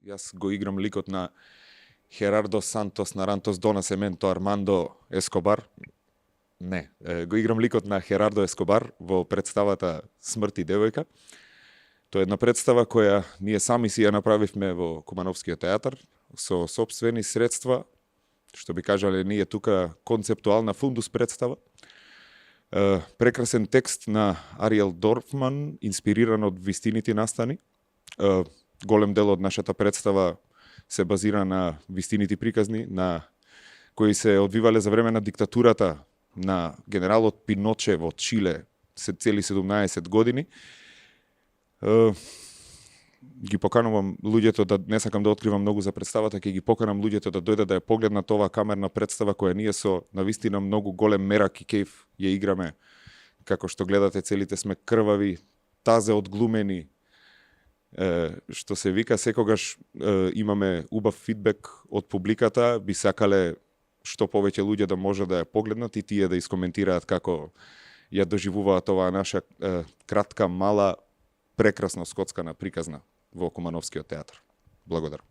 Јас го играм ликот на Херардо Сантос Нарантос до Насементо Армандо Ескобар. Не, го играм ликот на Херардо Ескобар во представата Смрт и девојка. Тоа е една представа која ние сами си ја направивме во Кумановскиот театар со сопствени средства, што би кажале ние тука концептуална фундус представа. Прекрасен текст на Ариел Дорфман, инспириран од вистините настани. Голем дел од нашата представа се базира на вистините приказни, на кои се одвивале за време на диктатурата на генералот Пиноче во Чиле цели 17 години. Ги поканувам луѓето да не сакам да откривам многу за представата, ќе ги поканам луѓето да дојдат да ја погледнат оваа камерна представа која ние со навистина многу голем мерак и кејф ја играме. Како што гледате, целите сме крвави, тазе одглумени. Што се вика, секогаш имаме убав фидбек од публиката, би сакале што повеќе луѓе да може да ја погледнат и тие да искоментираат како ја доживуваат оваа наша кратка, мала, прекрасно скоцкана приказна во Кумановскиот театар. Благодарам.